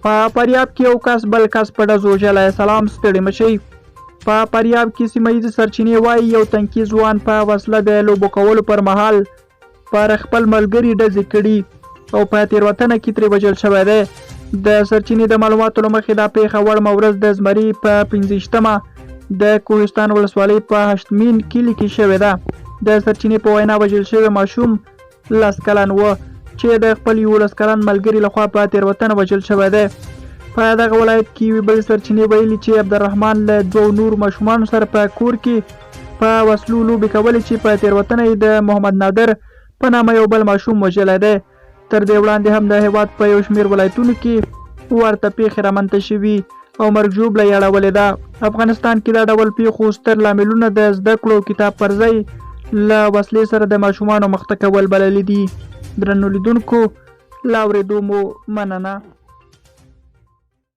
په فاریاب کې یو کس بل کس په ډزو وژلی. سلام، ستړي مه شئ. په فاریاب کې سیمه ییزې سرچینې وایي، یو تنکي ځوان په وسله د لوبو کولو پر مهال پر خپل ملګري ډزې کړي او په تېروتنه کې ترې وژل شوی دی. د سرچینې د معلوماتو له مخې، دا پېښه وړمه ورځ د زمري په 25مه د کوهستان ولسوالۍ په هشتمین کلي کې شوې ده. د سرچینې په وینا، وژل شوی ماشوم 10 کلن و چې د خپل 11 کلن ملګري لخوا په تېروتنه وژل شوی دی. په دغه ولایت کې یوې بلې سرچینې ویلي چې عبدالرحمن له دوو نورو ماشومانو سره په کور کې په وسلو لوبې کولې چې په تېروتنه یې د محمد نادر په نامه یو بل ماشوم وژلی دی. تر دې وړاندې هم د هېواد په یو شمېر ولایتونو کې ورته پېښې رامنځته شوي او مرګ ژوبله یې اړولې ده. افغانستان کې دا ډول پېښو ستر لاملونه د زده کړو او کتاب پر ځای له وسلې سره د ماشومانو مخته کول بللي دي. درنو لیدونکو، له اورېدو مو مننه.